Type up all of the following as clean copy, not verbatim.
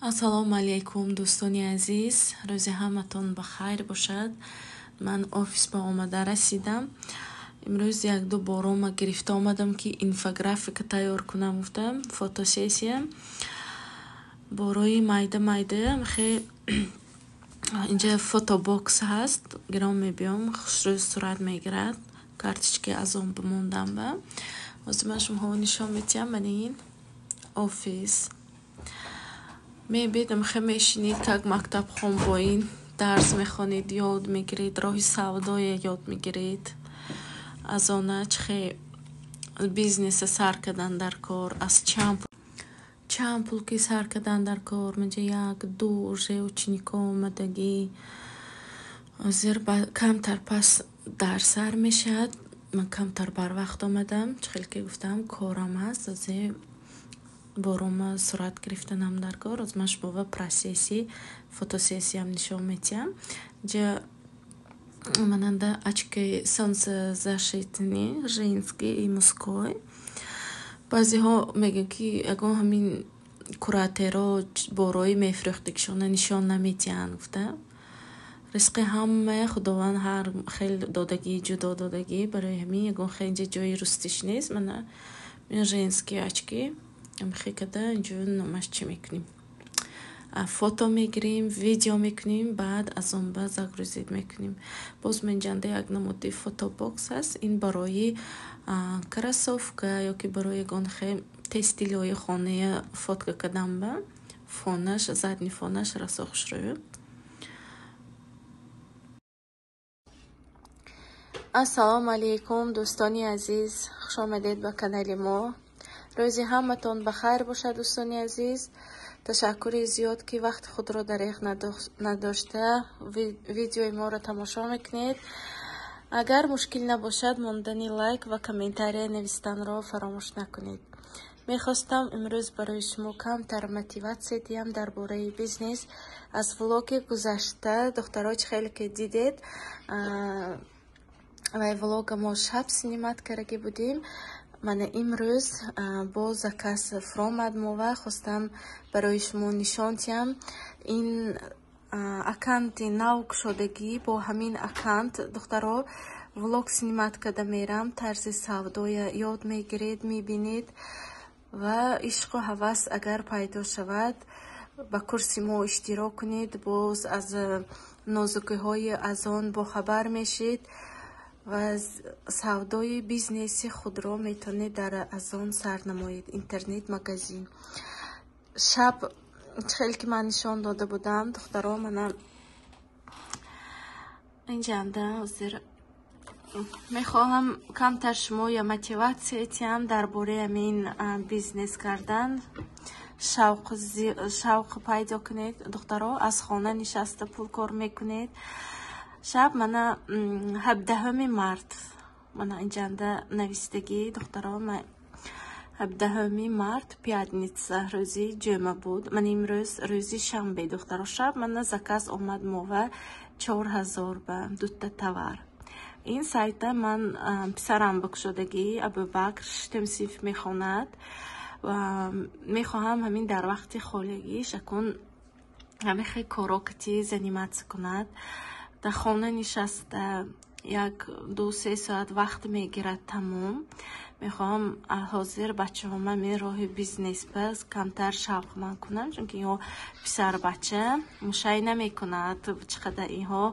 Ассалому алайкум, дӯстони азиз, рӯзи ҳаматон ба хайр бошад. Ман офис ба омада расидам. Имрӯз як-ду борома гирифта омадам, ки инфографика тайёр кунам, гуфтам, фотосессия. Борои майда майда хе инҷа фотобокс ҳаст, гиром мебиём, хушрӯй сурат мегирад. Карточки аз он бимондам ба. Ҳозир ман шумоҳо нишон медиҳам, ман ин офис. Мебинам, хе мешинед, как мактабхон бо ин дарс мехонед, ёд мегиред, роҳи савдое ёд мегиред. Аз она чӣ хе бизнеса сар кардан дар кор, аз чанд пул ки сар кардан дар кор. Манҷа як, ду уже ученикҳо омадагӣ. Ҳозир камтар пас дарс сар мешавад. Ман камтар барвақт омадам, чӣ хеле ки гуфтам, корам ҳаст. Ҳозир борома сурат гирифтанам дар кор. Ҳозир ман шуморо процесси фотосессиям нишон медиҳам. Инҷа мананда очки солнцезащитный, женский и мужской. Баъзеҳо мегӯянд, ки ягон ҳамин кураторо борои мефурӯхтагишона нишон намедиҳанд, гуфта. Ризқи ҳамая Худованд ҳар хел додагӣ, ҷудо додагӣ. Барои ҳамин ягон хел инҷа ҷои рустиш нест. Мана женские очки амхе када инҷо номаш чӣ мекунем? Фото мегирем, видео мекунем, баъд аз он ба загрузить мекунем. Боз инҷанда як намуди фотобокс ҳаст. Ин барои кроссовка ё ки барои ягон хел текстилҳои хоная фотка кардан ба фонаш, задний фонаш расо хушрӯю. Ассалому алайкум, дӯстони азиз, хуш омадед ба канали мо. Рӯзи ҳаматон ба хайр бошад, дӯстони азиз. Ташаккури зиёд, ки вақти худро дареғ надошта видеои моро тамошо мекунед. Агар мушкил набошад, мондани лайк ва комментария навистанро фаромӯш накунед. Мехостам имрӯз барои шумо камтар мотиватсия диҳам дар бораи бизнес. Аз влоги гузашта, духтаро, чӣ хеле ки дидед, вай влога мо шаб снимать кардаги будем. Мана имрӯз бо заказ фуромад мова, хостам барои шумо нишон диҳам. Ин аккаунти нав кушодагӣ, бо ҳамин аккаунт, духтаро, влог снимать карда мерам, тарзи савдоя ёд мегиред, мебинед ва ишқу ҳавас агар пайдо шавад, ба курси мо иштирок кунед, боз аз нозукиҳои аз он бохабар мешед ва савдои бизнеси худро метавонед дар аз он сар намоед. Интернет-магазин. Шаб чӣ хеле ки ман нишон дода будам, духтаро, мана инҷанда ҳозир мехоҳам камтар шумо я мотиватсия диҳам дар бораи ҳамин бизнес кардан. Шавқ пайдо кунед, духтаро, аз хона нишаста пул кор мекунед. Шаб мана 17 март, мана инҷанда навистагӣ, духтаро, 17 март, пятница, рӯзи ҷумъа буд. Ман имрӯз рӯзи шанбе, духтаро. Шаб мана заказ омад мова 4000 ба дута товар. Ин сайта ман писарам бикушодагӣ, Абубакр, шиштем синф мехонад ва мехоҳам ҳамин дар вақти холигиш акун ҳамин хел коро кати заниматься кунад. Дар хона нишаста як ду се соат вақт мегирад тамом. Мехоҳам ҳозир бачаҳома ҳамин роҳи бизнес ба камтар шавқманд кунам, чунки инҳо писарбача мушай намекунад, чӣ қадар инҳо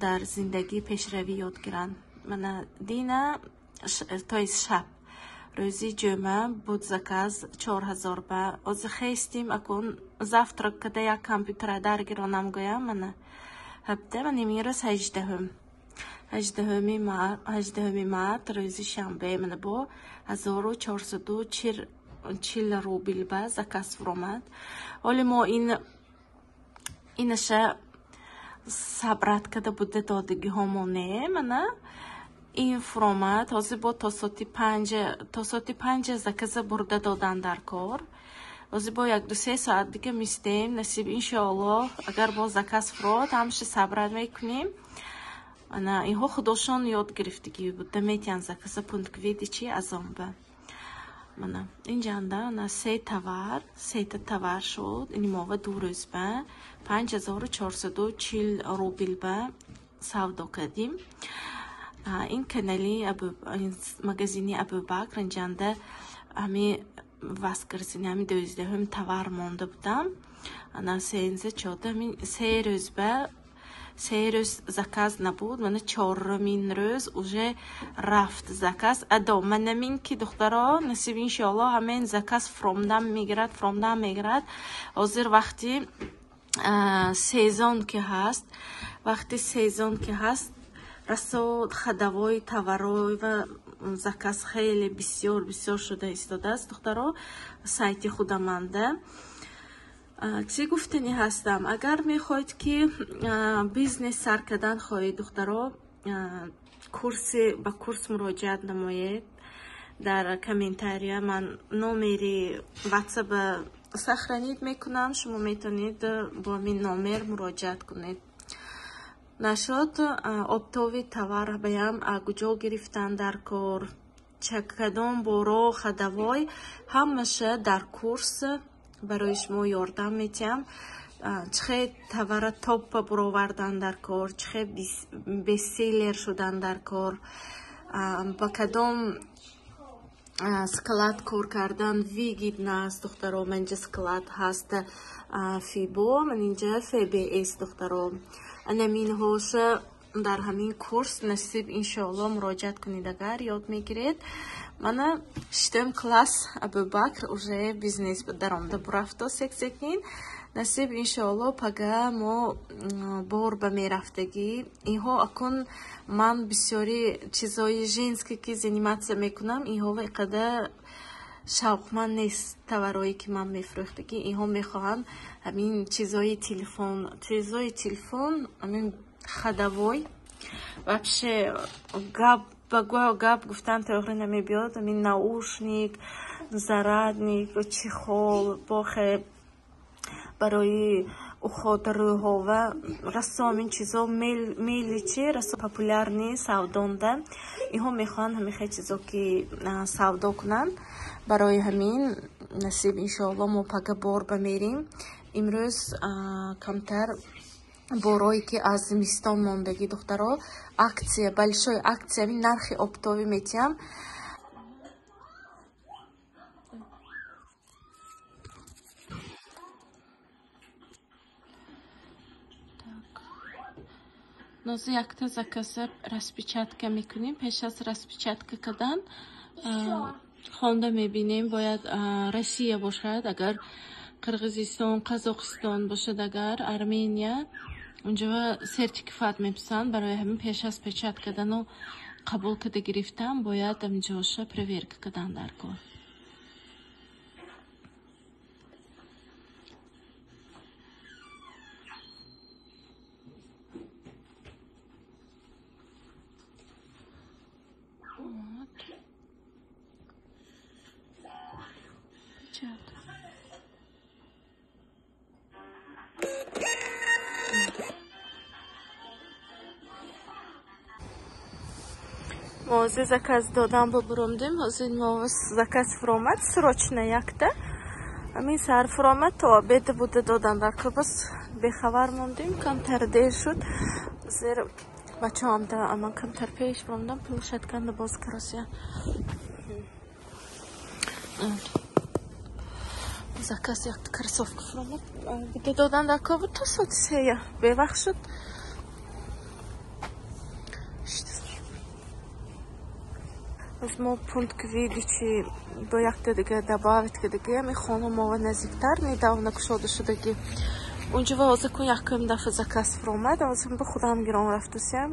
дар зиндагӣ пешравӣ ёд гиранд. Мана дина, то есть шаб, рӯзи ҷумъа буд заказ 4000 ба. Ҳозир хестим, акун завтрак када як компютера даргиронам гӯям, мана ҳабда, ман имрӯз 18 март, рӯзи шанбе, мана бо 1440 рубл ба заказ фуромад. Ҳоле мо инаша собрать карда буда додагиҳомо не, мана ин фуромад. Ҳозир бо то соати панҷа заказа бурда додан дар кор. Ҳозир бо як ду се соат дига мистем, насиб иншоаллоҳ, агар боз заказ фурод, ҳамаша собрать мекунем. Ана инҳо худошон ёд гирифтагӣ буда метиҳанд заказа пункт выдачи аз он ба. Мана инҷанда на се товар, сета товар шуд. Ини мова ду рӯз ба 5440 рубл ба савдо кардим. Ин канали магазини Абубакр инҷанда ҳами воскресенье ҳами дӯздаҳум товар монда будам. Ана сенза чода ҳамин се рӯз ба се рӯз заказ набуд. Мана чорумин рӯз уже рафт заказ. Адо манамин ки духтаро насиб иншоалло ҳамин заказ фромдам мегирад, фромдам мегирад. Ҳозир вақти сезон ки ҳаст, вақти сезон ки ҳаст, расо ходовой товарой ва заказ хеле бисёр бисёр шуда истодааст духтаро сайти худаманда. Чӣ гуфтанӣ ҳастам? Агар мехоҳед ки бизнес сар кардан хоҳед духтаро, курси ба курс муроҷиат намоед. Дар комментария ман номери WhatsApp сохранить мекунам, шумо метавонед бо ҳамин номер муроҷиат кунед. Нашуд оптовый товар баям куҷо гирифтан дар кор, кадом боро ходовой, ҳамаша дар курс барои шумо ёрдам метиҳам. Чӣ хел товара топпа буровардан дар кор, чӣ хел бестселлер шудан дар кор, ба кадом склад кор кардан выгодно аст духтаро. Ман инҷа склад ҳаст ФИБО, ман инҷа ФБС духтаро. Анаминҳоша дар ҳамин курс насиб иншоалло муроҷиат кунед агар ёд мегиред. Мана шитем класс Абубакр уже бизнес даромада бурафто сек-секин. Насиб иншоалло пага мо бор ба мерафтагӣ. Инҳо акун ман бисёри чизои женский ки заниматься мекунам, инҳо иқадар шавқманд нест товарое ки ман мефурӯхтагӣ. Инҳо мехоҳанд ҳамин чизои телефон, чизои телефон, ҳамин ходовой. Вообще гап ба гап гуфтан тоғри намебиёд. Ҳамин наушник, зарядник, чехол, бохе барои уход рӯҳова расо ҳамин чизо мели чи расо популярный савдонда. Инҳо мехоҳанд ҳамин хел чизо ки савдо кунанд. Барои ҳамин насиб иншоалло мо пага бор ба мерим. Имрӯз камтар борое ки аз зимистон мондагӣ духтаро, акция, большой акция, ҳамин нархи оптовӣ метиҳам. Нози якта заказа распечатка мекунем. Пеш аз распечатка кардан хонда мебинем, бояд Россия бошад, агар Қирғизистон, Қазоқистон бошад, агар Армения, унҷо сертификат меписанд. Барои ҳамин пеш аз печат кардану қабул карда гирифтан бояд ҳаминҷоша проверка кардан дар кор. Ҳозир заказ додам бо буромдем. Ҳозир мо заказ фуромад срочно якта. Ҳамин саҳар фуромад то обеда буда додан дар кор, боз бехабар мондем, камтар дер шуд. Ҳозир бачаам да ман камтар пеш буромдам, площадканда боз каросия. Заказ якта кроссовка фуромад буда додан дар кор буд то соати сея бевақт шуд. Аз мо пункт выдачи бо якта дига добавить кардагӣ, ҳамин хона мова наздиктар недавно кушода шудагӣ. Унҷо ва ҳозир кун якум дафъа заказ фуромад, ҳозир ба худам гирон рафтусиям.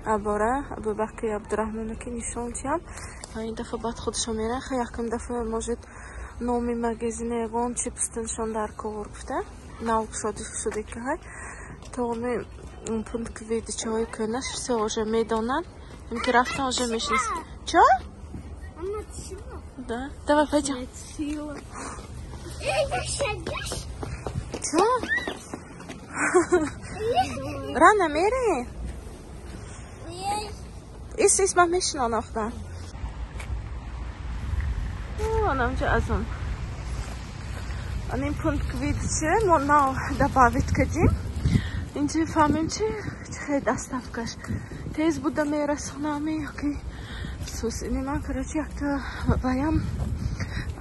Абора Абубакри Абдурахмону ки нишон тиям. Ин дафъа баъд худшон меран. Ха якум дафъа может номи магазина ягон чи пустаншон дар кор гуфта. Нав кушода шудагӣ ҳай. То ҳами пункт выдачаҳои кӯнаш всё уже медонанд. Им ки рафтан уже мешинасанд. Чё? Да. Давай пойдем. Чё? Рано мере? Ис, ис, ман мешинонам худам. Анамҷа аз он. Анин пункт выдачи мо нав добавить кардем. Инҷа фаҳмем чи хеле доставкаш тез буда мерасонаме ёки сус. Ини ман, короче, якта ваям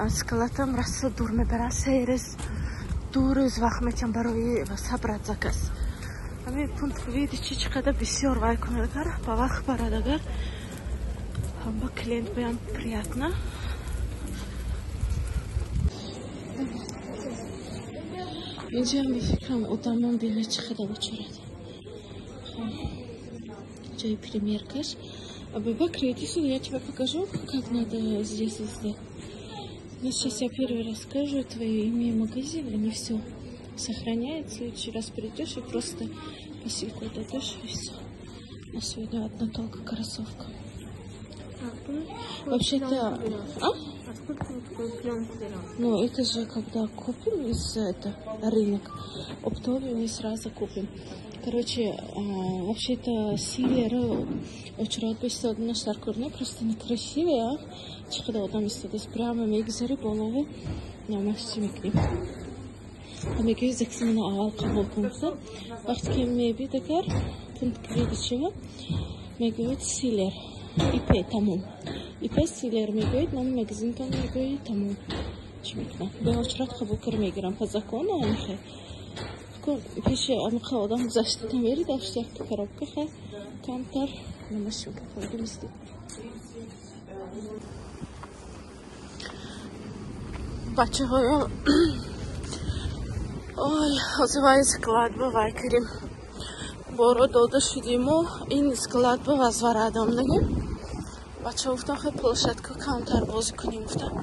скалатам расо дур мебарам, 3 рӯз, 2 рӯз вақт метиҳам барои собрать заказ. Ҳамин пункт выдачи чӣ қадар бисёр вай кунад, агар ба вақт барад, агар ба клиент баям приятно. Инҷаам ба фикрам одамон бина чӣ қадар очарад. Ҷои примеркаш. Бабак, иди сюда, я тебе покажу, как надо здесь везде. Ну, сейчас я первый раз скажу твое имя и магазин, они все сохраняет. В следующий раз придешь и просто посылку дадешь, и все. На сегодня одна только кроссовка. Вообще-то. А? Откуда ты такую пленку берешь? Ну, это же когда купим из это, рынок, оптовый мы сразу купим. Короче, вообще-то силер очрот бистодна шаркурне просто некрасивый, а? Чӣ қадар одам истодааст, прямо мегузари болову намаш чӣ мекунем? Мегӯи закси мана аввал қабул кун гуфта. Вақте ки мебид агар пункт выдачи мегӯяд Силер ИП, тамом. ИП Силер мегӯяд, номи магазинтон мегӯяд, тамом. Чӣ мекунам? Бе очрат қабул кар мегирам по закону, амихе. Пеши амиқа одам гузашта намери, дашт якта коробка ха камтар намаш мекунам. Бачаҳоям, ой, ҳозир вай склад ба вай кардем, боро дода шудиму ин склад ба возврат омдагем. Бачаҳо гуфтам, хел площадка камтар бозӣ кунем, гуфтам.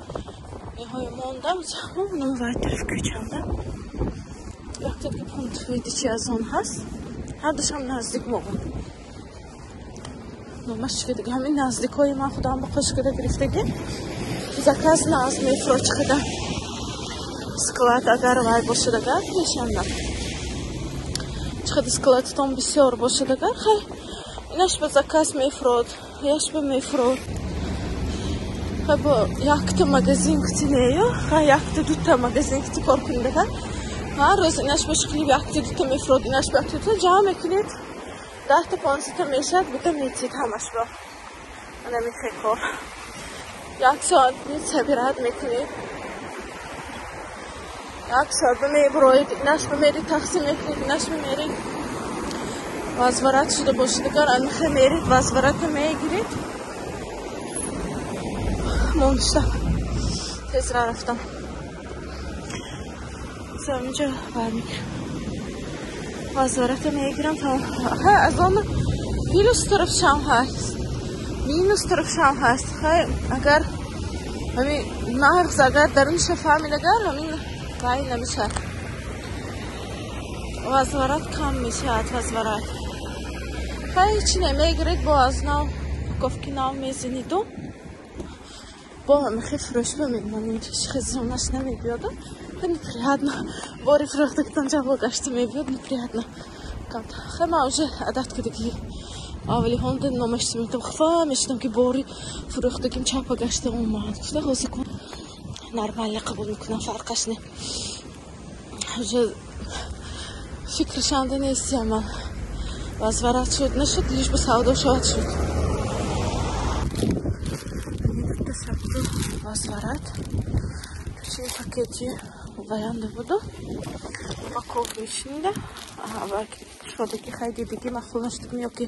Ниҳоя мондам нам вай тараф кӯчанда вақте ки пункт выдачи аз он ҳаст, ҳардушам наздик мобад. Номаш чӣ дига, ҳамин наздикҳои ман худам ба қош када гирифтагӣ заказ наз мефурод. Чӣ қадар склад агар вай бошад, агар пешанда чӣ қадар складтон бисёр бошад, агар хай инаш ба заказ мефурод, яш ба мефурод. Хай бо якта магазин кутинею, хай якта дута магазин кути кор кунед, агар ҳар рӯз инаш ба шукли якта дута мефурод, инаш ба якта дута ҷамъ мекунед, 10-та 15-та мешавад, бута метид ҳамаш ба. Ана мехе кор як соат собирать мекунед, як соат мебуроед, инаш ба мерид, тақсим мекунед, инаш ба мерид, возврат шуда бошад, агар анхе мерид, возврата мегиред. Моништа тезра рафтам, инҷа бармекунам, возврата мегирам, тамом. Аз он плюс тарафшам ҳаст, минус тарафшам ҳаст. Хай агар ҳамин нағз агар дарунша фаҳмид, агар ҳамин вай намешавад, возврат кам мешавад. Возврат хай ҳечи намегиред, бо аз нав упаковки нав мезаниду бо ҳамихе фурӯшба мемонед. Хезонаш намебиёду неприятно, бори фурӯхтагитон ҷавол гашта мебиёд, неприятно. Хай ман уже одат кардагӣ, аввалиҳонда номаш мекунам, хафа мешудам, ки бори фурӯхтагим чапа гашта омад гуфта. Ҳозир нормально қабул мекунам, фарқаш не, уже фикрашанда нестиям ман. Возврат шуд, нашуд, лишь бы савдо шавад, шуд. Возврат чи пакети ваянда буду, упаковочныйда шодаги, хай дидиги махсул нашудагим ёки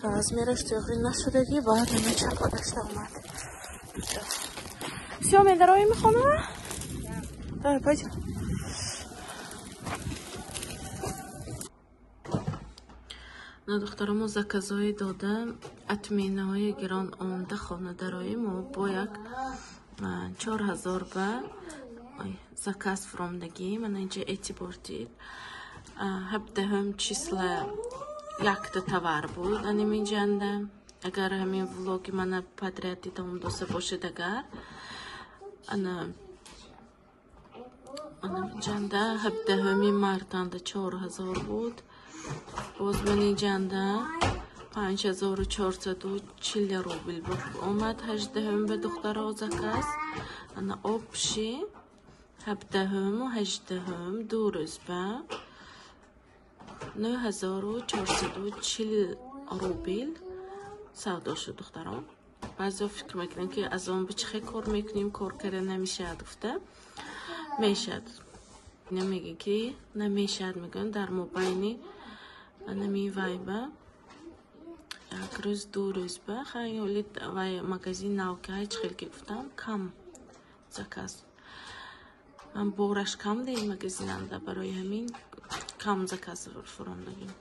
размераш тӯғри нашудаги, баъд ана чапа гашта омад. Все, медароем хона. Давай, пойдем. На духтарамо заказҳои дода, отменаҳои гирон омда хона дароем, бо як 4000 ба заказ фуромдагӣ. Мана инҷа эътибор дид, 17-ум числа якта товар буд аним инҷанда. Агар ҳамин влоги мана подряд дидам доса бошед, агар ана инҷанда 17-уми мартанда 4000 буд. Боз ман инҷанда 5440 рубл омад 18-ум ба духтаро заказ. Ана, общий 17-ҳуму 18-ҳум 2 рӯз ба 9440 рубл савдо шуд, духтарон. Баъзеҳо фикр мекунанд, ки аз он чӣ хел кор мекунем, кор карда намешавад гуфта. Мешавад. Намегӯ, ки намешавад, мегӯянд. Дар мобайни анами вайба як рӯз, 2 рӯз ба хайоли вай магазин нав ки ҳай, чӣ хел ки гуфтам, кам заказ, бораш кам деи магазинанда, барои ҳамин кам заказ фурондагим.